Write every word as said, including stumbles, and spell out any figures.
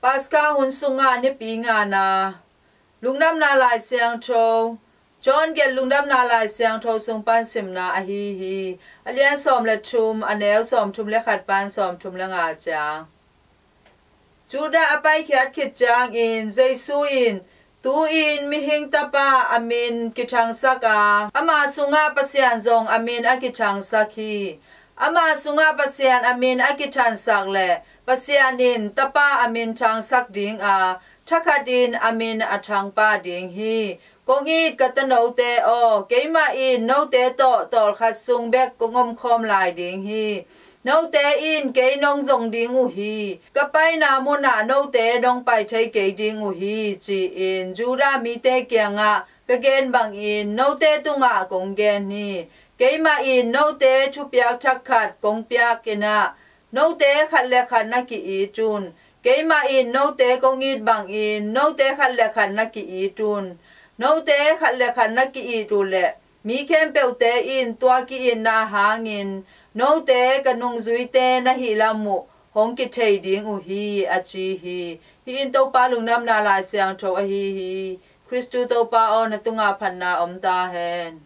Paska hun sungah Nipi ngana. Lungdamna Lai Siangtho, John gelh Lungdamna Lai Siangtho sung pan simna ahi hi. A lian sawm le thum, a neu sawm thum le khat pan sawm thum le nga ciang. Judah a paikhiat khit ciangin Jesu in, "Tu-in mihing tapa a min kithangsak a, ama sungah Pasian zong a min a kithangsak hi. Ama sungah Pasian a min a kithangsak le Pasian in tapa a min thangsak ding a, thakhatin a min a thangpah ding hi. Kong it ka tanote aw, keimah in note tawh tawlkhat sung bek kong omkhawm lai ding hi. Note in kei nong zong ding uh hi. Ka paina munah note nong pai thei kei ding uh hi," ci-in Judah mite kiangah ka gen bangin note tungah kong gen hi. Keimah in note thupiak thak khat kong piak inah, note khat le khat na ki-it un. Keimah in note kong it bangin note khat le khat na ki-it un. Note khat le khat na ki-it uh leh mi khempeuhte in tua ki-itna hangin note ka nungzuite na hih lam uh hong kithei ding uh hi, a ci hi. Hih in Topa Lungdamna Lai Siangtho ahi hi. Khristu Topa aw, na tungah phatna om ta hen.